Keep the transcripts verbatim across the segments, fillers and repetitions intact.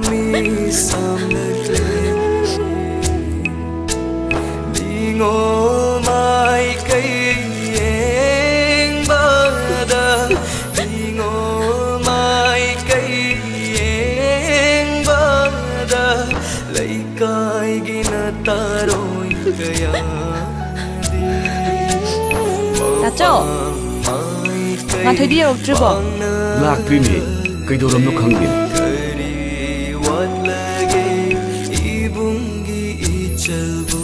ꯃꯤꯁꯝꯂꯛꯂꯦ꯫ ꯅꯤꯡꯉꯣꯜ ꯃꯥꯏꯀꯩ ꯌꯦꯡꯕꯗ, ꯅꯤꯡꯉꯣꯜ ꯃꯥꯏꯀꯩ ꯌꯦꯡꯕꯗ, ꯂꯩꯀꯥꯏꯒꯤ ꯅꯇꯥꯔꯣꯏ ꯀꯌꯥꯗꯤ ꯇꯥꯆꯧ! ꯃꯥꯏꯀꯩ ꯉꯥꯟꯊꯣꯏꯗꯤ ꯌꯧꯔꯛꯇ꯭ꯔꯤꯕꯣ? ꯂꯥꯛꯇ꯭ꯔꯤꯅꯦ꯫ ꯀꯩꯗꯧꯔꯝꯅꯣ ꯈꯪꯗꯦ꯫ ꯀꯔꯤ ꯋꯥꯠꯂꯒꯦ ꯏꯕꯨꯡꯒꯤ ꯏꯆꯜꯕꯨ?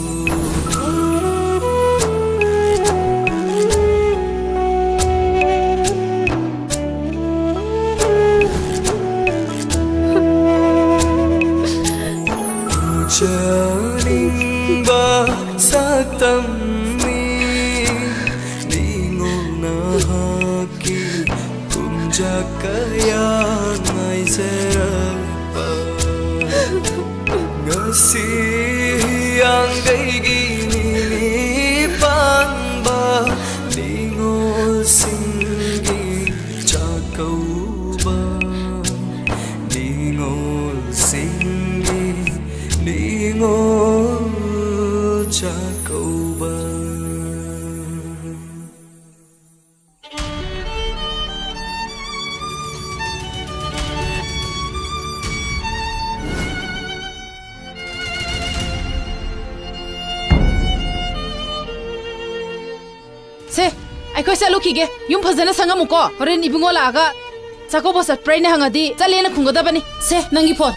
ꯎꯖꯅꯤꯡꯕ ꯁꯛꯇꯝꯅꯤ ꯅꯤꯡꯉꯣꯜ ꯅꯍꯥꯛꯀꯤ ꯀꯨꯝꯖꯥ ꯀꯌꯥ ꯉꯥꯏꯖꯔꯛꯄ꯫ ꯉꯁꯤ ꯍꯤꯌꯥꯡꯒꯩꯒꯤ ꯅꯤꯅꯤ ꯄꯥꯟꯕ ꯅꯤꯉꯣꯜꯁꯤꯡꯒꯤ ꯆꯥꯛꯀꯧꯕ꯫ ꯅꯤꯉꯣꯜꯁꯤꯡꯒꯤ ꯅꯤꯉꯣꯜ ꯆꯥꯛꯀꯧꯕ꯫ ꯁꯦ, ꯑꯩꯈꯣꯏ ꯆꯠꯂꯨꯈꯤꯒꯦ꯫ ꯌꯨꯝ ꯐꯖꯅ ꯁꯪꯉꯝꯃꯨꯀꯣ꯫ ꯍꯣꯔꯦꯟ ꯏꯕꯨꯡꯉꯣ ꯂꯥꯛꯑꯒ ꯆꯥꯛꯀꯧꯕ ꯆꯠꯄ꯭ꯔꯥ ꯍꯥꯏꯅ ꯍꯪꯉꯗꯤ ꯆꯠꯂꯦꯅ ꯈꯨꯝꯒꯗꯕꯅꯤ꯫ ꯁꯦ, ꯅꯪꯒꯤ ꯐꯣꯟ꯫